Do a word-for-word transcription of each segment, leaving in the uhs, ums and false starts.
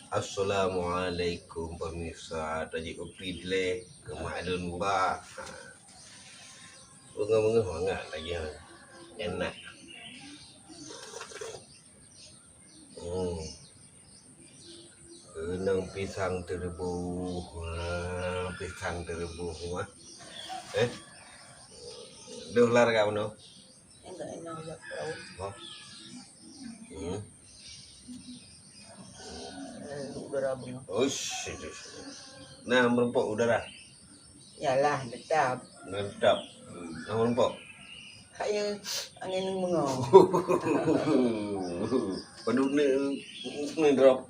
Assalamualaikum pemirsa, tajik kopi dilèe keu mak lôn ba. Beungoh-beungoh mangat lagèe nyan. Enak. Hmm. Keunong pisang teureubôh. Ah, pisang teureubôh, ah. Eh? Deuh lar ka bunoe? Enggak, enggak, enggak tahu. Oh. Hmm. Eh, udara beungoh. Uish, itu. Nah, meureumpok udara. Yalah, tetap. Tetap. Nah, meureumpok. Kayak angin beungoh. Padum ni, ni drop.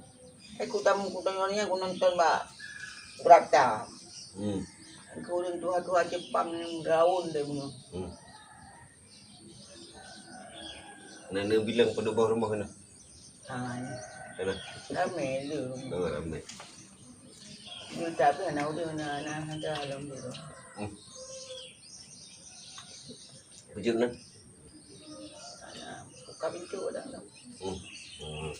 Eh, ku tamu, ku tanya ni, aku nonton bak berata. Hmm. Aku ureueng tuha-tuha Jepang ni, daun deh beungoh. Hmm. Na neubilang padum boh rumoh keunoe? Ha, ni. Sana. Ramé le. Oh, ramé. Ni tapi anak udah na, na ada alhamdulillah. Hmm. Bujur na? Buka pintu dah. Hmm. Hmm.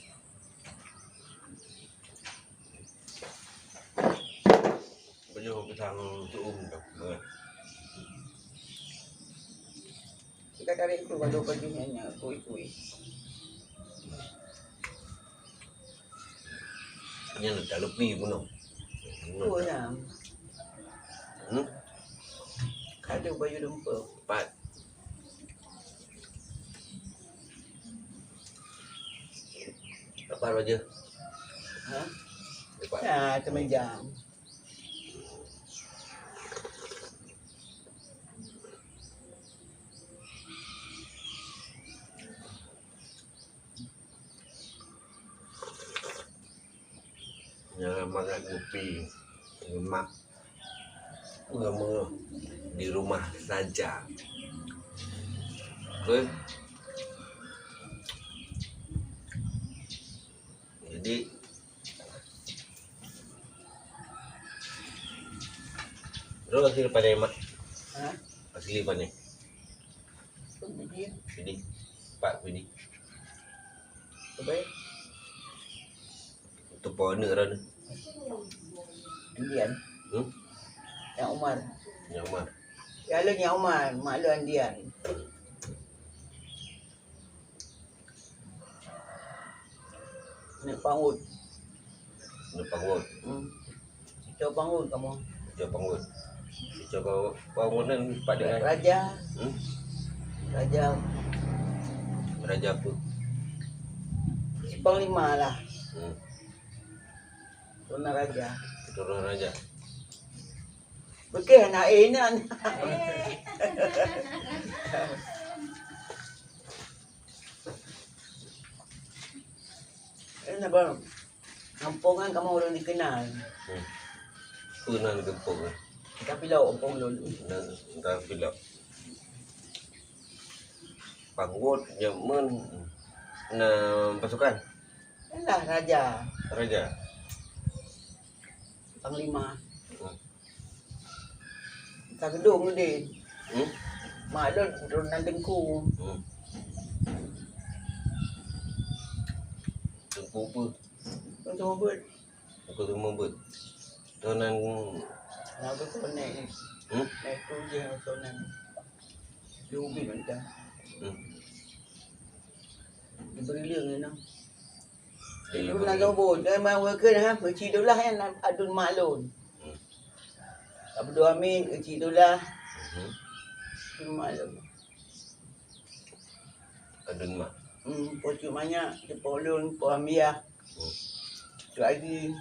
Bujur pisang tu um dah. Kita tarik tu kalau baju nyan, kui-kui. Nyan dah lepi bunoe. Oh, ya. Hmm? Ada baju lumpur. Pat. Apa raja? Ha? Dapat. Ya, kemeja. Nyang mangat ngopi, lemak, di rumah saja. Oke. Jadi, Droe asli pane, Mak? Ha? Asli pane? Sini. Sini. Pak sini. Apa ya? Itu pohon ni orang ni. Indian. Hmm? Yang Umar. Yang Umar. Ya, lu yang Umar, mak lu Indian. Aneuk Pangut. Aneuk Pangut. Hmm. Cuco Pangut kamoe. Cuco Pangut. Cuco Pangut nyan pat dengan Raja. Hmm? Raja. Raja apa? Si Panglima lah. Hmm. Keturunan Raja. Keturunan Raja. Beukeh aneuk eh nyan. Eh, napa? Gampông kan kamoe ureueng dikenal. Hmm. Peue nan gampông nyan? Tapi lawok gampông lôn. Nan, tapi lawok. Pangut, jameun na pasukan? Yalah, raja. Raja. Panglima. Hmm. Ka geudong udeh. Hmm? Mak lôn keturunan Teungku. Hmm. Teungku apa? Teungku Teumeubeut. Teungku Teumeubeut. Turunan. Nah, tu tu nek. Hmm? Nek tu je turunan. Di ubit macam. Hmm. Di Beureuleung ni, nah. Di Beureuleung. Turunan Teumeubeut. Dia memang worker, ha. Meuci Dolah yang adun mak lôn. Hmm. Abdul Hamid, Keuchik Dolah. Mhm. Adun mak lôn. Adun mak. Hmm, Po Cut Manyak, Po lôn, Po Hamdiah. Hmm. Cut Aji.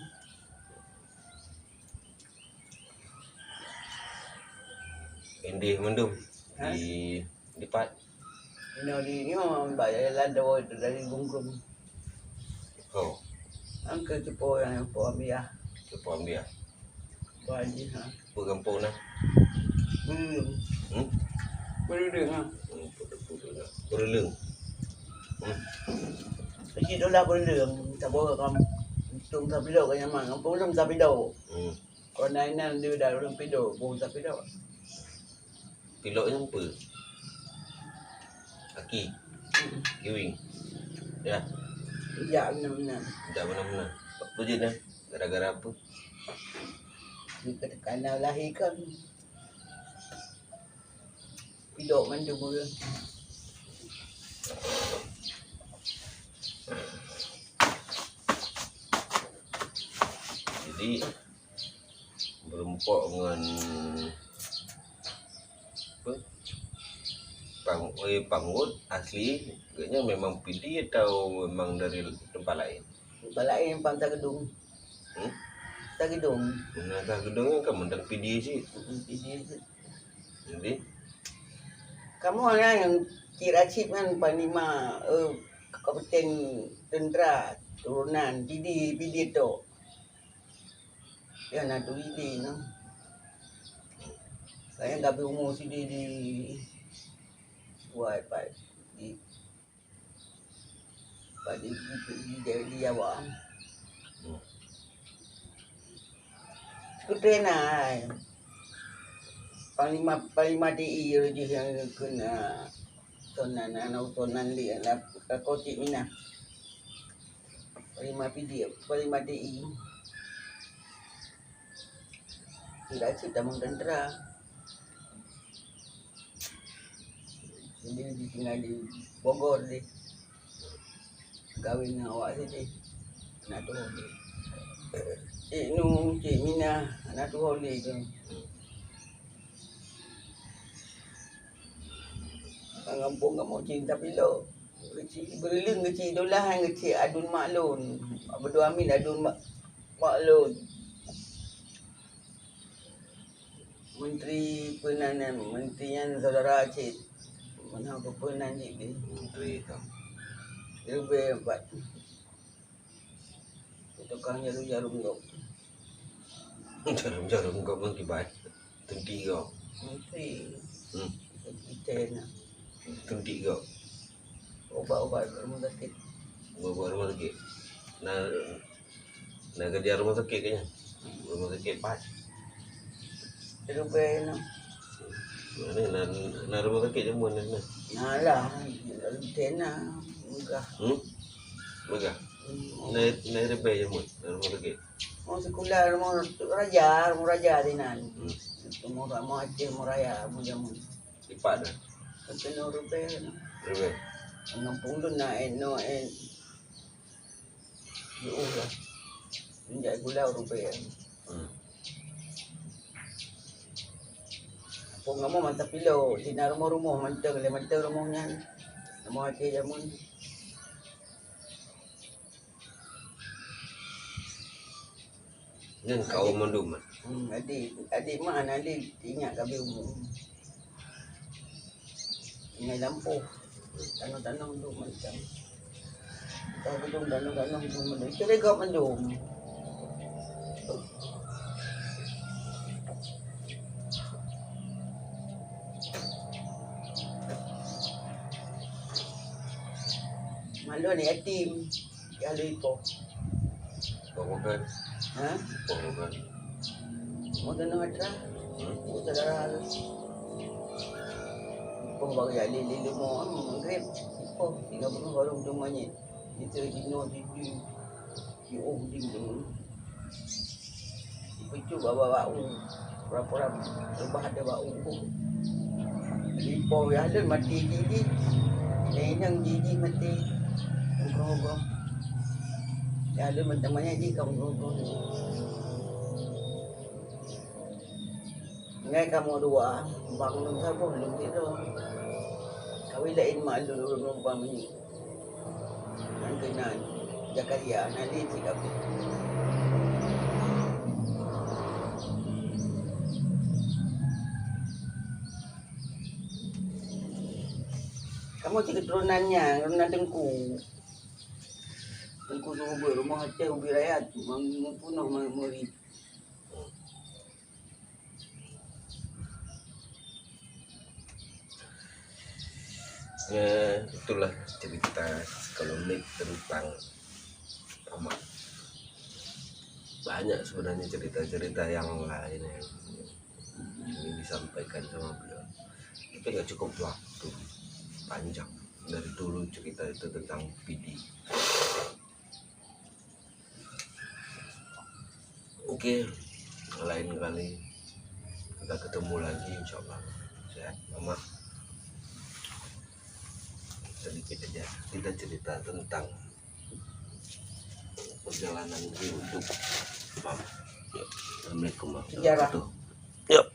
Indih mandum. Ha? Di, di pat. Inoe di nyoe bak jalan dawa dari Gunggung. Oh. Angka cupo yang Po Hamdiah. Cupo Hamdiah. Po Haji, ha. Apa gampông nah? Beureuleung. Hmm? Beureuleung, ha. Hmm, betul, betul, betul. Beureuleung. Hmm. Keuchik Dolah Beureuleung, saboh kampung Tapidok ka nyaman. Kampung Tapidok. Hmm. Kon inan di dalam Pidok, bông Tapidok. Pilot nyan peue? Aki. Kiwing. Ya. Jak meunan-meunan. Jak meunan-meunan. Apa je dah? Gara-gara apa? Dia kata, "Kana lahir kan." Pidok mandum ureueng. Jadi, meurumpok ngon apa? Pang-, eh, Pangut asli, agaknya memang Pidie atau memang dari tempat lain? Tempat lain, Pang Sagedong. Hmm? Sagedong. Nah, Sagedong kan mandang Pidie cit. Hmm, Pidie cit. Jadi? Kamoe nyan, Cik Rashid nyan panglima, eh, kapten tentera turunan Pidie, Pidie tok. Nyan na tu Pidie nyoe. Saya nggak umu sini di buat, Pak, di Pak di, di, di, di, di Jawa. Hmm. Kutena ai. Panglima, Panglima T I jih nyang kheun, ah, sonan, aneuk sonan lé, aneuk Cik Minah. Panglima P D, Panglima T I. Tidak sih tamong tentera. Jadi ditinggai di Bogor deh. Kawin ngon awak sini. Aneuk tuho lé. Cik Nu, Cik Minah, aneuk tuho lé tu. Lam gampông kamoe cit, tapi lôn keuchik, beureuleuen keuchik, dum lahan keuchik, aduen mak lôn. Abdul Amin aduen mak, mak lôn. Menteri peunan nyan, menteri nyan saudara cit. Meunan keu peunan cit deh. Menteri tu. Leubeh empat. Tukang jarum-jarum gop. Jarum-jarum gop ngon kiban. Tunti gop. Menteri. Hmm. Menteri na. Tunti gop. Ubat-ubat rumah sakit. Ubat-ubat rumah sakit. Nah, Nah, kerja rumah sakit kan? Rumah sakit pas. Rubeh na. Mana na, na rumah sakit jamun na? Nah lah, tena megah. Hmm? Megah. Hmm. Na, na rubeh jamun, na rumah sakit. Oh, sekolah rumah raja, rumah raja di nan. Hmm. Rumah, rumah Aceh, rumah raya, rumah jamun. Lipat dah. Kena rubeh na. Rubeh. Ngampung tu na, eh, no, eh. Jiôh lah. Minjak gula rubeh. Hmm. Pun kamoe mantap pilo, tina rumoh-rumoh mantong, lé mantong rumoh nyan. Rumoh Aceh jamun. Nyan kaum mandum, ah. Hmm, adik, adik mak, adik ingat kabi umu. Tinggai lampôh. Tanoh-tanoh tu macam. Tanoh-tanoh tu macam. Curiga mandum. Malu ni yatim. Ya, lheueh ipoh. Ipoh bukan? Ha? Ipoh bukan? Mau tanoh atra? Hmm? Mau saudara tu. Ipoh baru ya, lheueh, lheueh leumo, maghrib. Ipoh, tinggal bunuh baru tu manyet. Itu dino, di, di, di, oh, di, di. Ipeue bak-bak u, pura-pura reubah ada bak u. Jadi po ya lôn maté jih, inong jih maté. Ugoe-ugoe. Ya lôn mantong manyét jih ka ugoe-ugoe. Ngai kamoe dua, bang lôn saboh lôn tidur. Kawi laén mak lôn, lôn numpang manyét. Nyan keunan Zakaria, Nabi cit Abdul. Kamoe cit keuturonan nyan, keuturonan Teungku. Teungku Suhubeuet, rumoh Aceh Ubi Raya, meupunoh murit. Ya, itulah cerita sekelumit tentang Amak. Banyak sebenarnya cerita-cerita yang lain yang ingin disampaikan sama beliau. Tapi nggak cukup waktu panjang. Dari dulu cerita itu tentang P D. Oke, lain kali kita ketemu lagi, insya Allah. Sehat, Mama. Sedikit aja kita cerita tentang perjalanan hidup Mama. Assalamualaikum warahmatullahi wabarakatuh.